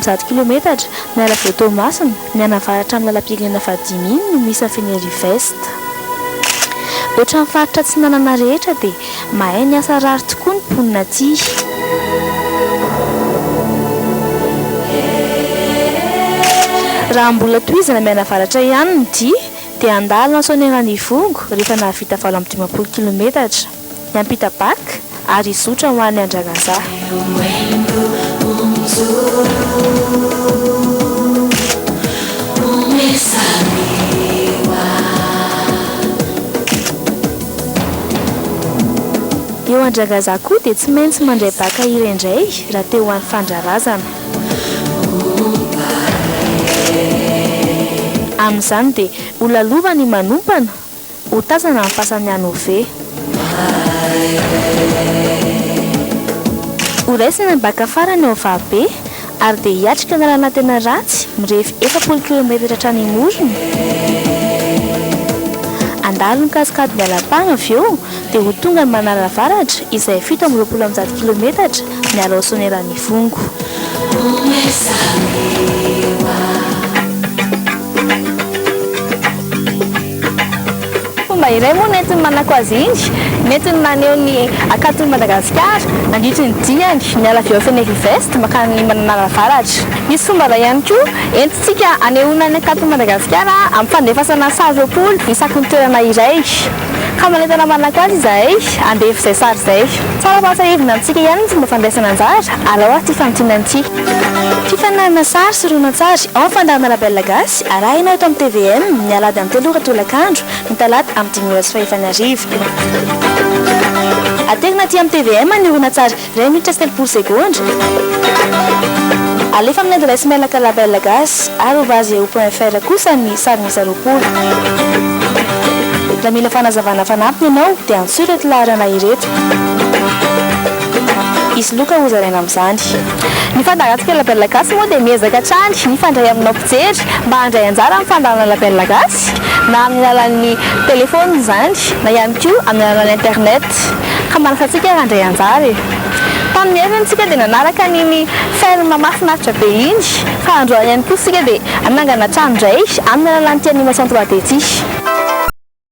101 kilometatra miala avy eo Toamasina, mianavaratra amin'ny lalam-pirenena fahadimy iny no misy an'i Fénérive-Est. Ohatran'ny faritra atsinanana rehetra dia mahay ny asa rary tokoa ny mponina aty. Raha mbola tohizana mianavaratra ihany ny dia dia handalo an'i Soanierana-Ivongo rehefa nahavita 58 kilometatra. Hiampita Bac ary hizotra ho any Andragazaha. Eo Andragazaha koa dia tsy maintsy mandray Bac iray indray raha te ho any Fandrarazana. Amin'izany dia ho lalovana i Manompana Ho tazana ny fasan'i Anove. Ho raisina ny baka farany ao Vahabe ary dia hiatrika ny lalana tena ratsy mirefy 40 kilometatra hatrany Imorona. Handalo ny cascade Mialapagna avy eo dia ho tonga any Manala Avaratra izay 127 kilometatra miala ao Soanierana-Ivongo. Fomba iray moa nentiny manako azy iny, nentiny naneho ny hakanton'i Madagasikara nandritry ny diany niala avy eo Fenerive-Est mankany Mananara Avaratra. Misy fomba iray ihany koa entintsika hanehoana ny hakanton'i Madagasikara amin'ny fandefasana sary 20 isaky ny toerana iray. Ka manentana manako azy izahay handefa izay sary izay. Tsara fahatsiahivina amintsika ihany ny fomba fandraisana anjara, araho ary ity famintinana ity. Fifaninanana sary sy horonantsary ao amin'ny fandaharana La Belle Gasy, arahina eto amin'ny tvm, ny alahady amin'ny 3 ora tolakandro, ny talata amin'ny 5 ora sy fahefany hariva. Aterina aty amin'ny tvm ny horonantsary iray minitra sy 30 segondra. Alefa amin'ny adiresy mailaka labellegasy@yahoo.fr kosa ny sary miisa 20. Raha mila fanazavana fanampiny ianao dia antsoy ireto laharana ireto. Hisy loka hozaraina amin'izany. Ny fandaharantsika La Belle Gasy moa dia miezaka hatrany hifandray aminao mpijery mba handray anjara amin'ny fandaharana La Belle Gasy na amin'ny alalan'ny telefaonina izany na ihany koa amin'ny alalan'ny internet. Ka manasa antsika handray anjara e! Tamin'ny heriny isika dia nanaraka an'iny ferme mahafinaritra be iny fa androany ihany koa isika dia hanangana trano indray amin'ny alalan'ity animation 3D ity.